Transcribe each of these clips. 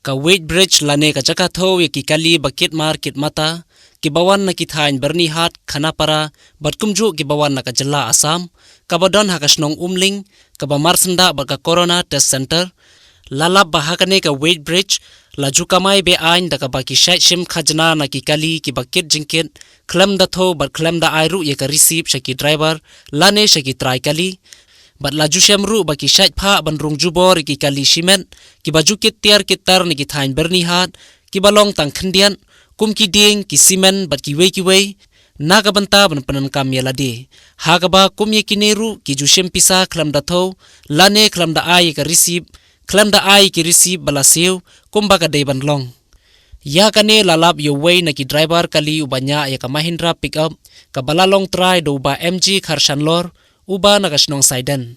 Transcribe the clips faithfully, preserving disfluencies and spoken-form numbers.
Ka weight bridge lane ka jaka thew ïa ki kali ba kit mar kit mata, kiba wan na ki thaiñ Byrnihat, Khanapara, bad kumjuh kiba wan na ka jylla Assam, kaba don ha ka shnong Umling, kaba marsyndah bad ka Corona Test Center, la lap ba ha kane ka weight bridge, la ju kamai be-aiñ da kaba ki shait shim khajna na ki kali kiba kit jingkit, khlem da thew bad khlem da ai ruh ïa ka receipt sha ki driver, lane sha ki trai kali. Bad la ju shem ruh ba ki shait phah ban rung jubor ïa ki kali shimet, kiba ju kit tiar kit tar na ki thaiñ Byrnihat, kiba long tang khyndiat, kum ki dieng, ki shimet, bad kiwei kiwei, na ka bynta ban pyndonkam ïa lade. Ha kaba kum ïa kine ruh, ki ju shim pisa khlem da thew, lane khlem da ai ïa ka receipt, khlem da ai ïa ki receipt ba la siew, kumba ka dei ban long. Ïa kane la lap ïa uwei na ki driver kali uba ñiah ïa ka Mahindra pickup, kaba la long trai da u Bah M G Kharshanlor, uba na ka shnong Saiden.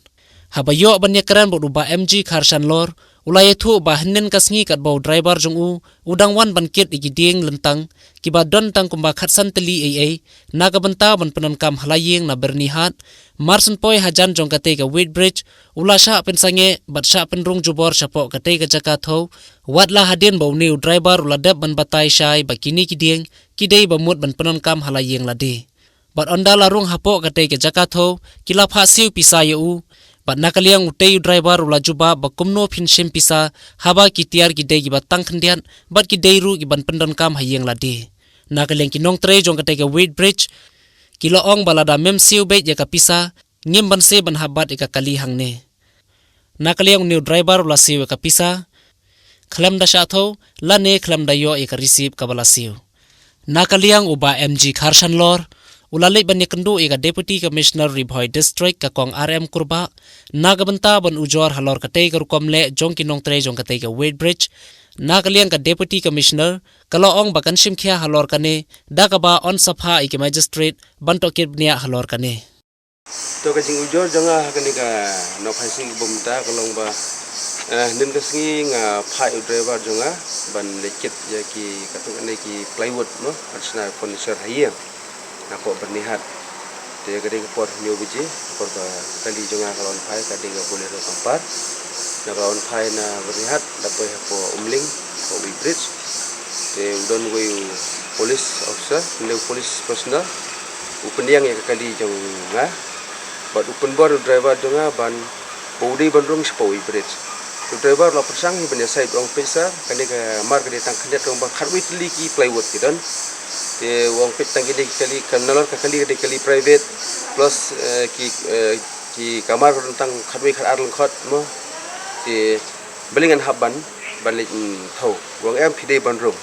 Haba ïoh ban ïakren bad u Bah M G Kharshanlor, u la ïathuh ba hynnin ka sngi katba u driver jong u, u dang wan ban kit ïa ki dieng lyntang, kiba don tang kumba khatsan tylli eiei, na ka bynta ban pyndonkam ha la ïing na Byrnihat, marsynpoi hajan jong katei ka weight bridge, u la shah pynsangeh, bad shah pynrung jubor shapoh katei ka jaka thew, wat la hadien ba une u driver u la dep ban batai shai ba kine ki dieng, ki dei ba mut ban pyndonkam ha la ïing lade. Bad ynda la rung hapoh katei ka jaka thew, ki la phah siew pisa ïa u. Bad na ka liang utei u driver u la jubab ba kumno phin shim pisa, haba ki tiar ki dei kiba tang khyndiat, bad ki dei ruh kiban pyndonkam ha ïing lade. Na ka liang ki nongtrei jong katei ka weight bridge, ki la ong ba lada mem siew beit ïa ka pisa, ngim banse ban hap bat ïa ka kali hangne. Na ka liang une u driver u la siew ïa ka pisa, khlem da shah thew, lane khlem da ïoh ïa ka receipt kaba la siew. Na ka liang u Bah M G Kharshanlor, u la leit ban ïakynduh ïa ka Deputy Commissioner Ri Bhoi District ka Kong R M Kurbah, na ka bynta ban ujor halor katei ka rukom leh jong ki nongtrei jong katei ka weight bridge, na ka liang ka Deputy Commissioner, ka la ong ba kan shim khia halor kane, da kaba yn sa phah ïa ki magistrate, ban tohkit bniah halor kane. To ka jingujor jong nga ha kane ka nongphai sngi bym ta ka long ba, eh, hynnin ka sngi nga phah ïa u driver jong nga ban leit kit ïa ki katto katne ki plywood mo, ar shna furniture ha ïing. Napoh Byrnihat. Te ka dei ka por hynñiew baje, por ba ka kali jong nga ka la wan phai, ka dei ka Bolero Compare. Na ka la wan phai na Byrnihat, da poi hapoh Umling, hapoh weight bridge. Te u don uwei u police officer, une u police personnel, u pynïeng ïa ka kali jong nga. Bad u pynbor u driver jong nga ban ba u dei ban rung shapoh weight bridge. Te u driver u la pyrshang hi ban ïasaid, u ong peit sir, kane ka mar ka dei tang khyndiat, u ong ba khatwei tylli ki plywood ki don. Te u ong peit tang kine ki kali, ka nalor ka kali ka dei kali private, plus, eh, ki, eh, ki kamar ka don tang khatwei khatar lyngkhot mo. Te balei ngan hap ban, ban leit, mm, thew. U ong em phi dei ban rung.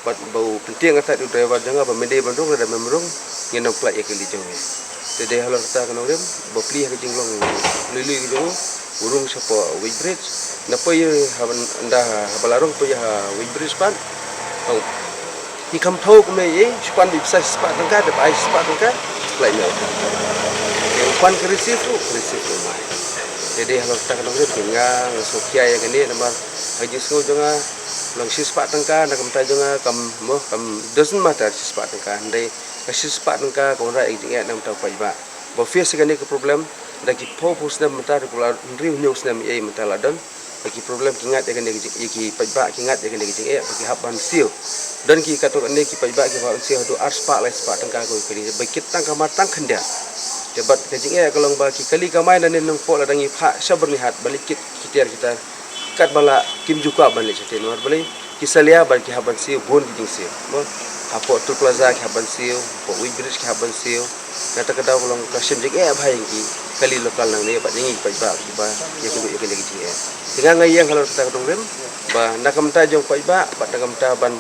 Bad ba u pyntieng kata u driver jong nga ba me dei ban rung, lada mem rung ngin ym pynlait ïa ka kali jong me. Te dei halor kata ka nongrim, ba plie ha ka jinglong lui lui ka jong u, u rung shapoh weight bridge. Na poi ha ban da ha ba la rung poi ha weight bridge pat. Ong, phi kham thew kumne ïa, shu pan beit pisa shispah tyngka, da ba ai shispah tyngka, pynlait me. Te u pan ka receipt ruh, ka receipt ruh ym ai. Te dei halor kata ka nongrim, te nga nga sngewkhia ïa kane namar ha ka jingsngew jong nga, long shispah tyngka na ka bynta jong nga kam mo, kam, doesn't matter shispah tyngka, hynrei ka shispah tyngka ka wanrah ïa ka jingeh na ka bynta u paidbah. Ba face ïa kane ka problem da ki phew phew snem mynta, da ki la hynriew hynñiew snem ïa mynta la don. Ba ki problem ki ngat ïa kane ka jing, ïa ki paidbah ki ngat ïa kane ka jingeh, ba ki hap ban siew. Don ki katto katne ki paidbah kiba hap ban siew haduh ar spah lai spah tyngka ko ïa kane, ba kit tang kamar tang khyndiat. Te bad ka jingeh ka long ba ki kali kamai nangne Nongpoh lada ngi phah sha Byrnihat ban leit kit ki tiar ki tar, katba lah kim ju kwah ban leit shatei namar balei, ki salia bad ki hap ban siew bun ki jingsiew mo. Hapoh Toll Plaza ki hap ban siew, hapoh weight bridge ki hap ban siew. Kata ka daw ka long ka shem jingeh bha ïa ngi ki kali local nangne bad ïa ngi ki paidbah kiba ïakynduh ïa kane ka jingeh. Te nga nga ïeng halor kata ka nongrim ba na ka bynta jong paidbah bad na ka bynta ban,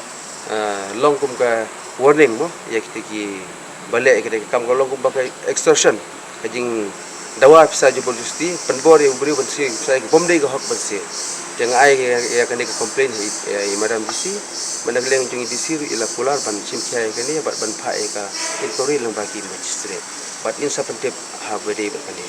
ah, long kum ka warning mo ïa kita kiba leh ïa kane ka kam, ka long kumba ka extortion, ka jingdawa pisa jabardasti, pynbor ïa u briew ban siew pisa ïa ka bym dei ka hok ban siew. Te nga ai ïa, ïa kane ka complaint ïa, ïa i Madam D C, bad na ka liang jong i D C ruh i la kular ban shim khia ïa kane bad ban phah ïa ka inquiry lyngba ki magistrate. Bad ngin sa pyntip ha ba dei bad kane.